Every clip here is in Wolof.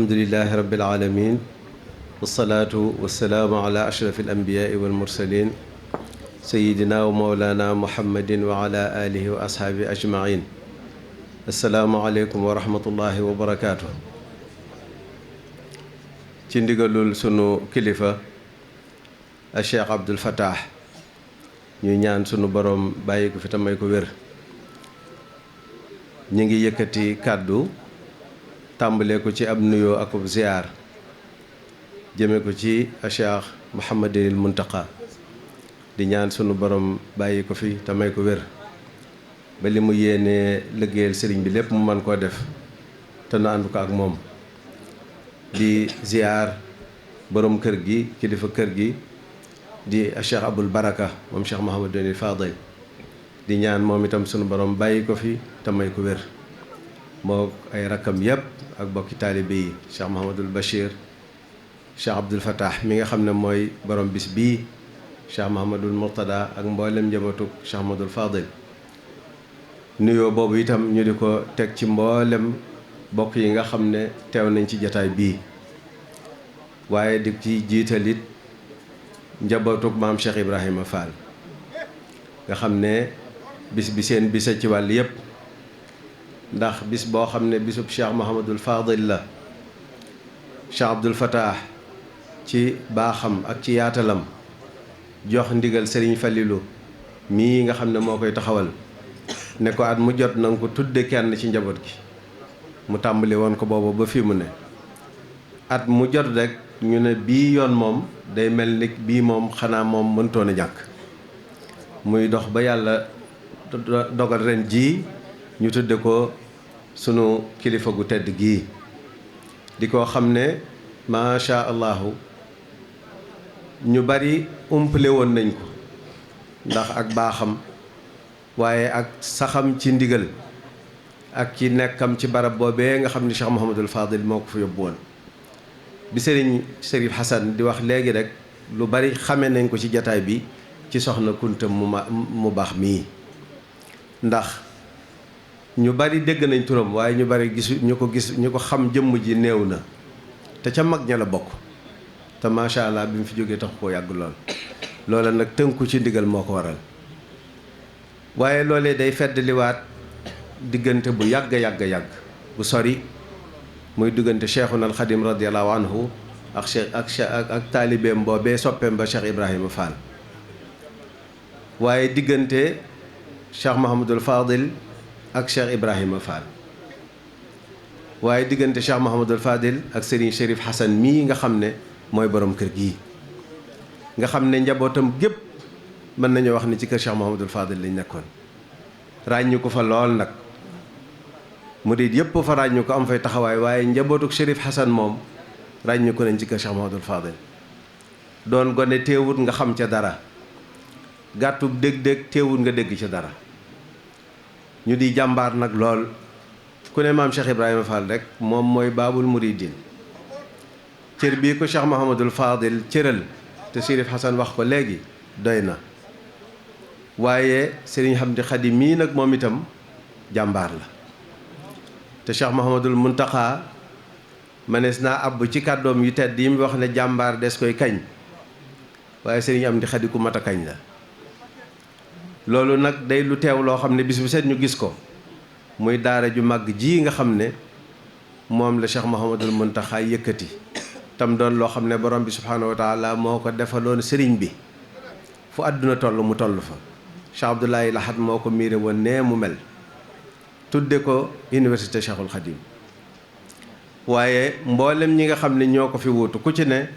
alhamdulilahi rabbil alamin wasalaatu wasalaamu ala ashrafi alambiyaai walmursalin sayidina wa mawlana muhammadin wa ala alihi wa ashaabi ajmain assalaamu aleykum wa rahmatullahi wa barakaatu. ci ndigalul sunu kilifa a cheikh Abdul Fattah ñu ñaan sunu borom bàyyi ko fi te may ko wér. ñu ngi yëkkati kàddu tàmbalee ko ci ab nuyoo ak ab ziyaar jëme ko ci Cheikh Mouhamadinil Muntaqa di ñaan sunu borom bàyyi ko fi te may ko wér ba li mu yéenee liggéeyal sëriñ bi lépp mu mën koo def te nu ànd ko ak moom. di ziyaar borom kër gi kilifa kër gi di Cheikh Abul Baraka moom Cheikh Mouhamadinil Fadil di ñaan moom itam sunu borom bàyyi ko fi te may ko wér moo ay rakkam yépp ak bokki taalibe yi Cheikh Mouhamadul Bachir Cheikh Abdul Fattah mi nga xam ne mooy borom bis bii Cheikh Mouhamadul Mourtada ak mboolem njabootu Cheikh Mouhamadul Fadil. nuyoo boobu itam ñu di ko teg ci mboolem bokk yi nga xam ne teew nañ ci jataay bii waaye di ci jiitalit njabootuk maam Cheikh Ibrahima Fall nga xam ne bis bi seen bisa ci wàll yépp ndax bis boo xam ne bisub Cheikh Mouhamadul Fadil la Cheikh Abdul Fattah ci baaxam ak ci yaatalam jox ndigal Serigne Falilou mii nga xam ne moo koy taxawal ne ko at mu jot na nga ko tudde kenn ci njaboot gi mu tàmbali woon ko boobu ba fi mu ne at mu jot rek ñu ne bii yoon moom day mel ni bii moom xanaa moom mëntoon a jàkk muy dox ba yàlla dogal ren jii ñu tudde ko sunu kilifa gu tedd gii di ko xam ne macha allahu ñu bari umpale woon nañ ko ndax ak baaxam waaye ak saxam ci ndigal ak ci nekkam ci barab boobee nga xam ne Cheikh Mouhamadul Fadil moo ko fa yóbbu woon bi sëriñ Chérif Hassan di wax léegi rek lu bari xame nañ ko ci jataay bi ci soxna Kunta mu baax mii ndax ñu bari dégg nañ turam waaye ñu bari ñu ko xam jëmm ji néew na te ca mag ña la bokk te macha allah bi mu fi jógee tax koo yàgg lool loola nag tënku ci ndigal moo ko waral waaye loolee day feddliwaat diggante bu yàgg bu sori muy diggante Cheikhuna al Xadim radiallahu anhu ak taalibeem boobee soppeem ba Cheikh Ibrahima Fall waaye diggante Cheikh Mouhamadul Fadil ak Cheikh Ibrahima Fall waaye diggante Cheikh Mouhamadul Fadil ak Serigne Chérif Hassan mii nga xam ne mooy borom kër gii nga xam ne njabootam gépp mën nañoo wax ni ci kër Cheikh Mouhamadul Fadil lañ nekkoon ràññu ko fa lool nag murid yëpp fa ràññu ko am fay taxawaay waaye njabootuk Chérif Hassan moom ràññu ko nañ ci kër Cheikh Mouhamadul Fadil doon gone teewut nga xam ca dara gàttub dégg-dégg teewut nga dégg ca dara ñu di jàmbaar nag lool ku ne maam Cheikh Ibrahima Fall rek moom mooy baabul muridin cër bii ko Cheikh Mouhamadul Fadil cëral te Chérif Hassan wax ko léegi doy na waaye Serigne Hamdi Khadi mii nag moom itam jàmbaar la te Cheikh Mouhamadul Muntaqa manees naa àbb ci kàddoom yu tedd yi mu wax ne jàmbaar des koy kañ waaye Serigne Hamdi Khadi ku mat a kañ la loolu nag day lu teew loo xam ne bis bu set ñu gis ko muy daara ju màgg ji nga xam ne moom la Cheikh Mouhamadul Muntaqa yëkkati tam doon loo xam ne borom bi subhaanahu wa taala moo ko defaloon sëriñ bi fu àdduna toll mu toll fa Cheikh Abdoulaye Lahad moo ko miire woon nee mu mel tudde ko université Cheikhul Khadim waaye mboolem ñi nga xam ne ñoo ko fi wuutu ku ci ne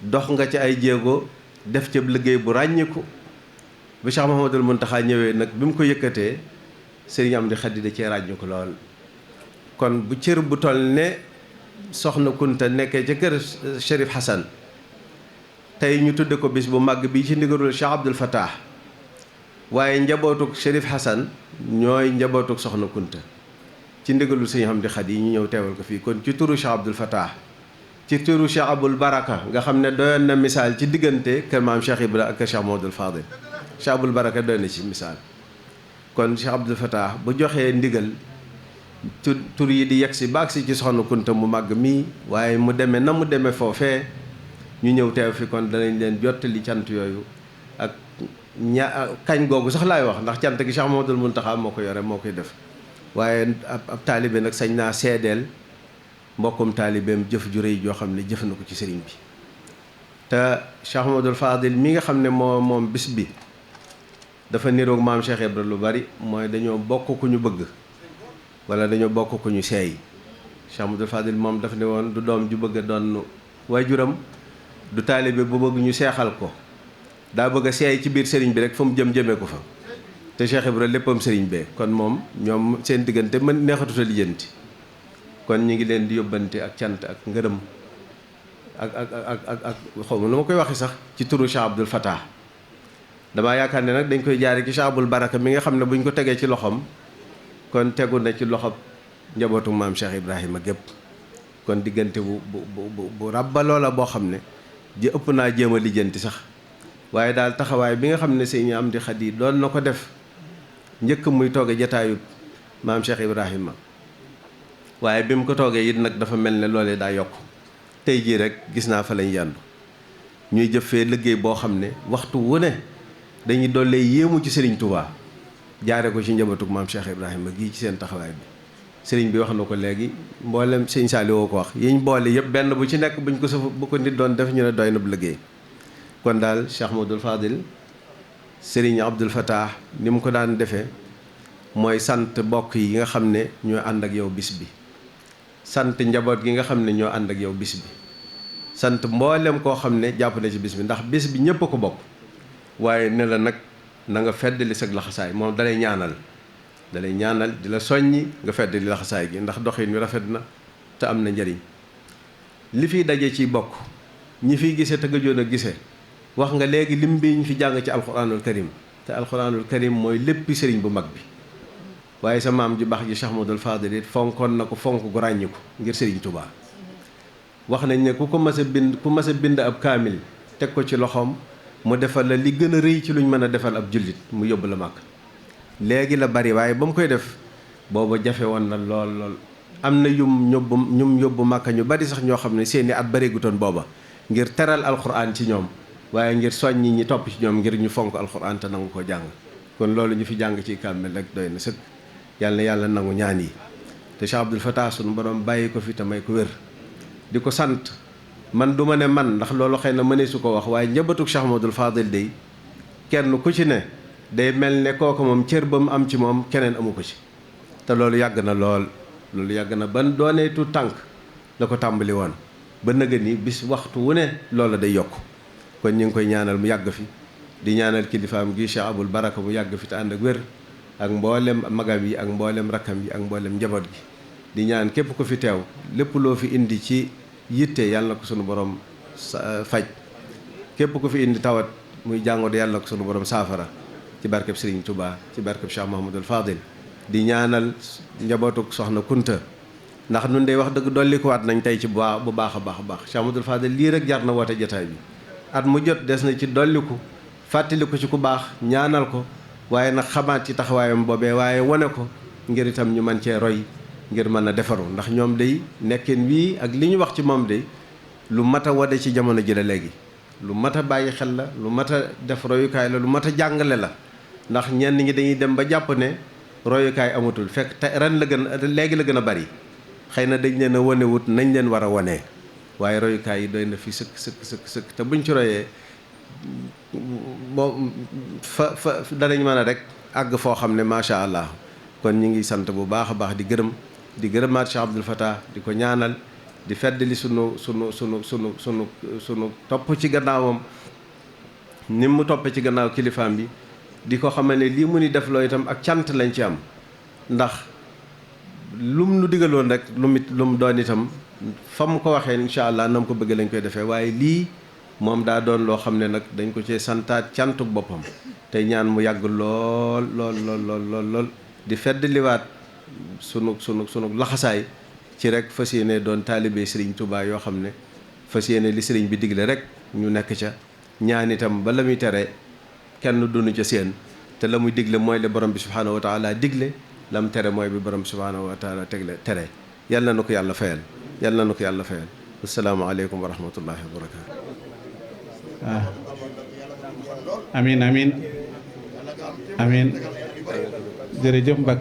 dox nga ci ay jéego def ca liggéey bu ràññiku bi Cheikh Mouhamadul Muntaxa ñëwee nag bi mu ko yëkkatee Serigne Amdi Khadi da cee ràññiku lool kon bu cër bu toll ne soxna Kunta nekkee ca kër Chérif Hassan tey ñu tudde ko bis bu màgg bi ci ndigalul Cheikh Abdul Fattah waaye njabootuk Chérif Hassan ñooy njabootuk soxna Kunta ci ndigalul Serigne Amdi Khadi yi ñu ñëw teewal ko fii kon ci turu Cheikh Abdul Fattah ci turu Cheikh Abul Baraka nga xam ne doyoon na misaal ci diggante kër maam Cheikh Ibra ak kër Cheikh Mouhamadoul Fadil Cheikh Abul Baraka doy na ci misaal kon Cheikh Abdul Fattah bu joxee ndigal tur yi di yegg si baag si ci soxna Kunta mu màgg mii waaye mu demee na mu demee foofee ñu ñëw teew fi kon danañ leen jottali cant yooyu ak kañ googu sax laay wax ndax cant gi Cheikh Mouhamadoul Mountakha moo ko yore moo koy def waaye ab taalibe nag sañ naa seedeel mbokkum taalibeem jëf ju rëy joo xam ne jëf na ko ci sëriñ bi te Cheikh Mouhamadoul Fadil mi nga xam ne moom bis bi dafa niroog maam Cheikh Ibra lu bari mooy dañoo bokk ku ñu bëgg wala dañoo bokk ku ñu seey Cheikh Mouhamadoul Fadil moom daf ne woon du doom ju bëgg a doon waajuram du taalibe bu bëgg ñu seexal ko daa bëgg a seey ci biir sëriñ bi rek fa mu jëmee ko fa te Cheikh Ibra léppam sëriñ bee kon moom ñoom seen diggante mën neexatuta lijjanti kon ñu ngi leen di yóbbante ak cant ak ngërëm ak xaw ma nu ma koy waxee sax ci turu Cheikh Abdoul Fattah damaa yaakaar ne nag dañ koy jaare ci Cheikh Abul Baraka mi nga xam ne buñ ko tegee ci loxoom kon tegu na ci loxob njabootu maam Cheikh Ibrahima gépp kon diggante bu ràbbaloo la boo xam ne ji ëpp naa jéem a lijjanti sax waaye daal taxawaay bi nga xam ne Sëñ Amdi Xadi doon na ko def njëkk muy tooge jataayu maam Cheikh Ibrahima waaye bi mu ko toogee it nag dafa mel ne loolee daa yokk tey jii rek gis naa fa lañ yandu ñuy jëfee liggéey boo xam ne waxtu wu ne dañuy dollee yéemu ci Serigne Touba jaare ko ci njabootug maam Cheikh Ibrahima gii ci seen taxawaay bi Serigne bi wax na ko léegi mboolem Sëñ Saliou ko wax yiñ boole yëpp benn bu ci nekk buñ ko sëf bu ko nit doon def ñu ne doy na bu liggéey kon daal Cheikh Mouhamadoul Fadil Serigne Abdoul Fattah ni mu ko daan defee mooy sant mbokk yi nga xam ne ñoo ànd ak yow bis bi sant njaboot gi nga xam ne ñoo ànd ak yow bis bi sant mboolem koo xam ne jàpp na ci bis bi ndax bis bi ñëpp a ko bokk waaye ne la nag na nga feddali sag laxasaay moom dalay ñaanal di la soññi nga feddali laxasaay gi ndax doxin wi rafet na te am na njëriñ li fiy daje ci bokk ñi fiy gisee te gëjoon a gisee wax nga léegi lim bi ñu fi jàng ci alxuraanul karim te alxuraanul karim mooy léppi sëriñ bu mag bi waaye sa maam ju baax ji Cheikh Mouhamadoul Fadil it fonkoon na ko fonk gu ràññi ko ngir sëriñ Touba wax nañ ne ku mas a bind ab kaamil teg ko ci loxoom mu defal la li gën a rëy ci luñ mën a defal ab jullit mu yóbbu la màkk léegi la bari waaye ba mu koy def booba jafe woon na lool am na ñum yóbbu màkka ñu bari sax ñoo xam ne seeni at bareegutoon booba ngir teral alxuraan ci ñoom waaye ngir soññi ñi topp ci ñoom ngir ñu fonk alxuraan te nangu ko jàng kon loolu ñu fi jàng ci kaamil rek doy na sëkk yàlla nangu ñaan yi te Cheikh Abdoul Fattah sunu borom bàyyi ko fi te may ko wér di ko sant man du ma ne man ndax loolu xëy na mënee su ko wax waaye njabootu Cheikh Mouhamadoul Fadil day kenn ku ci ne day mel ne kooku moom cër ba mu am ci moom keneen amu ko ci te loolu yàgg na loolu yàgg na ban doonee tu tànk la ko tàmbali woon ba nëga ni bis waxtu wu ne loola day yokk kon ñu ngi koy ñaanal mu yàgg fi di ñaanal kilifaam gi Cheikh Abul Baraka mu yàgg fi te ànd ak wér ak mboolem magam yi ak mboolem rakkam yi ak mboolem njaboot gi di ñaan képp ku fi teew lépp loo fi indi ci yitte yàlla na ko sunu borom faj képp ku fi indi tawat muy jàngoro yàlla na ko sunu borom saafara ci barkeb Serigne Touba ci barkeb Cheikh Mouhamadoul Fadil di ñaanal njabootuk soxna Kunta ndax nun day wax dëgg dollikuwaat nañ tey ci bu baax a baax Cheikh Mouhamadoul Fadil lii rek jar na woote jotaay bi at mu jot des na ci dolliku fàttaliku ci ku baax ñaanal ko waaye nag xamaat ci taxawaayam boobee waaye wane ko ngir itam ñu mën cee roy ngir mën a defaru ndax ñoom day nekkin wii ak li ñu wax ci moom day lu mat a wade ci jamono ji la léegi lu mat a bàyyi xel la lu mat a def royukaay la lu mat a jàngale la ndax ñenn ñi dañuy dem ba jàpp ne royukaay amatul fekk te ren léegi la gën a bari xëy na dañ leen a wanewut nañ leen war a wanee waaye royukaay yi doy na fi sëkk te buñ ci royee moom fa danañ mën a rek àgg foo xam ne macha allah kon ñu ngi sant bu baax a baax di gërëmaat Cheikh Abdoul Fattah di ko ñaanal di feddali sunu topp ci gannaawam ni mu toppe ci gannaaw kilifaam bi di ko xamal ne lii mu ni def loo itam ak cant lañ ci am ndax lum nu digaloon rek lu mu doon itam fa mu ko waxee incha allah na mu ko bëgg lañ koy defee waaye lii moom daa doon loo xam ne nag dañ ko cee santaat cantuk boppam tey ñaan mu yàgg lool di feddliwaat sunu laxasaay ci rek fas yéene doon taalibe Serigne Touba yoo xam ne fas yéene li Serigne bi digle rek ñu nekk ca ñaan itam ba la muy tere kenn dunu ca seen te la muy digle mooy le borom bi subhaanahu wa taala digle lam tere mooy bi borom subhaanahu wa taala tegle tere. yal na nu ko yàlla fayal, yal na nu ko yàlla fayal. asalaamaaleykum wa rahmatullahi wa barakaatu. amiin amiin amiin jërëjëf Mbacke.